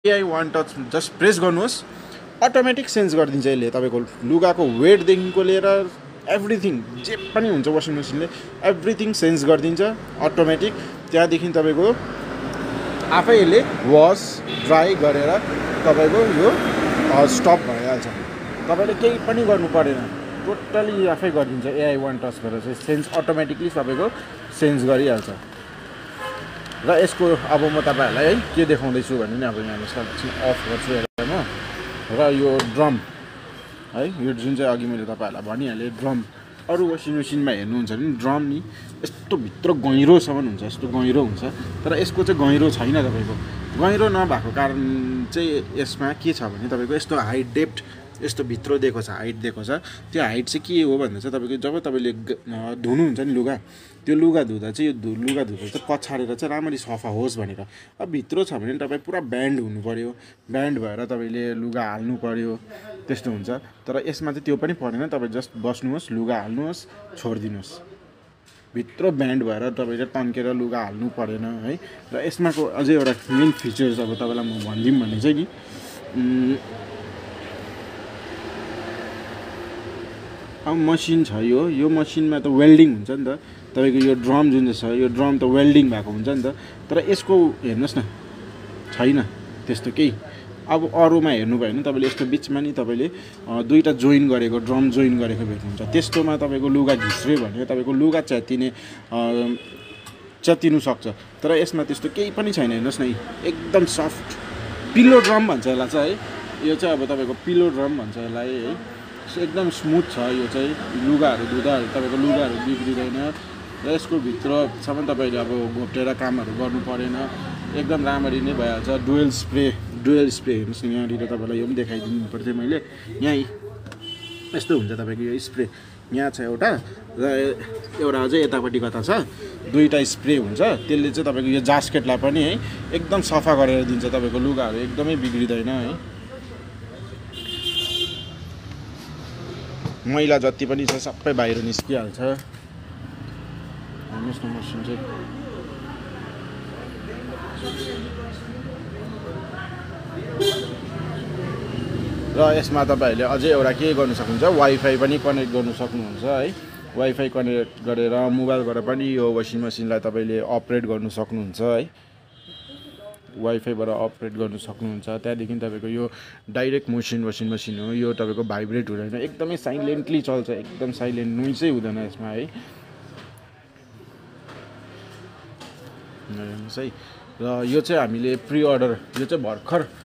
AI one touch just press गर्नुहोस् automatic sense गरिदिन्छ यसले तपाईँको लुगाको वेटदेखिको लिएर एभ्रिथिङ जे पनि हुन्छ वासिङ मेसिनले एभ्रिथिङ सेन्स गरिदिन्छ अटोमेटिक। त्यहाँदेखि तपाईँको आफै यसले वास ड्राई गरेर तपाईँको यो स्टप भइहाल्छ, तपाईँले केही पनि गर्नु परेन, टोटली आफै गरिदिन्छ। एआई वान टचबाट चाहिँ सेन्स अटोमेटिकली तपाईँको सेन्स गरिहाल्छ। र यसको अब म तपाईँहरूलाई है के देखाउँदैछु भने नि अब यहाँ अफ गर्छु यसलाई म। र यो ड्रम है, यो जुन चाहिँ अघि मैले तपाईँहरूलाई भनिहालेँ ड्रम, अरू वासिङ मेसिनमा हेर्नुहुन्छ भने ड्रम नि यस्तो भित्र गहिरोसम्म हुन्छ, यस्तो गहिरो हुन्छ, तर यसको चाहिँ गहिरो छैन। तपाईँको गहिरो नभएको कारण चाहिँ यसमा के छ भने तपाईँको यस्तो हाइट डेप्थ यस्तो भित्र दिएको छ, हाइट दिएको छ। त्यो हाइट चाहिँ के हो भन्दा चाहिँ तपाईँको जब तपाईँले धुनुहुन्छ नि लुगा, त्यो लुगा धुँदा चाहिँ यो लुगा धुँदा चाहिँ पछारेर चाहिँ राम्ररी सफा होस् भनेर। अब भित्र छ भने तपाईँ पुरा ब्यान्ड हुनु पऱ्यो, ब्यान्ड भएर तपाईँले लुगा हाल्नु पऱ्यो, त्यस्तो हुन्छ। तर यसमा चाहिँ त्यो पनि परेन, तपाईँ जस्ट बस्नुहोस्, लुगा हाल्नुहोस्, छोडिदिनुहोस्, भित्र ब्यान्ड भएर तपाईँले तन्केर लुगा हाल्नु परेन है। र यसमाको अझै एउटा मेन फिचर्स अब तपाईँलाई म भनिदिउँ भने चाहिँ नि अब मसिन छ यो मसिनमा त वेल्डिङ हुन्छ नि त, तपाईँको यो ड्रम जुन चाहिँ छ यो ड्रम त वेल्डिङ भएको हुन्छ नि त। तर यसको हेर्नुहोस् न छैन त्यस्तो केही। अब अरूमा हेर्नुभयो भने तपाईँले यस्तो बिचमा नि तपाईँले दुईवटा जोइन गरेको ड्रम जोइन गरेको भेट्नुहुन्छ, त्यस्तोमा तपाईँको लुगा घिस्रियो भने तपाईँको लुगा च्यातिनु सक्छ। तर यसमा त्यस्तो केही पनि छैन, हेर्नुहोस् न एकदम सफ्ट पिलो ड्रम भन्छ यसलाई चाहिँ है। यो चाहिँ अब तपाईँको पिलो ड्रम भन्छ यसलाई है। एकदम स्मुथ छ यो चाहिँ, लुगाहरू धुँदा तपाईँको लुगाहरू बिग्रिँदैन र यसको भित्रसम्म तपाईँले अब घोप्टेर कामहरू गर्नु परेन, एकदम राम्ररी नै भइहाल्छ। डुएल स्प्रे हेर्नुहोस् न यहाँनिर तपाईँलाई यो पनि देखाइदिनु पर्थ्यो मैले। यहीँ यस्तो हुन्छ तपाईँको यो स्प्रे, यहाँ छ एउटा र एउटा अझै यतापट्टि कता छ, दुईवटा स्प्रे हुन्छ। त्यसले चाहिँ तपाईँको यो जास्केटलाई पनि है एकदम सफा गरेर दिन्छ, तपाईँको लुगाहरू एकदमै बिग्रिँदैन है। मैला जति पनि छ सबै बाहिर निस्किहाल्छ। हेर्नुहोस् न मसिन चाहिँ र यसमा तपाईँहरूले अझै एउटा के गर्नु सक्नुहुन्छ, वाइफाई पनि कनेक्ट गर्नु सक्नुहुन्छ है। वाइफाई कनेक्ट गरेर मोबाइलबाट पनि यो वासिङ मेसिनलाई तपाईँले अपरेट गर्नु सक्नुहुन्छ है, वाइफाईबाट अपरेट गर्नु सक्नुहुन्छ। त्यहाँदेखि तपाईँको यो डाइरेक्ट मोसन वासिङ मेसिन हो, यो तपाईँको भाइब्रेट हुँदैन, एकदमै साइलेन्टली चल्छ, एकदम साइलेन्ट, नोइजै हुँदैन यसमा है। हेर्नुहोस् है, र यो चाहिँ हामीले प्रि अर्डर, यो चाहिँ भर्खर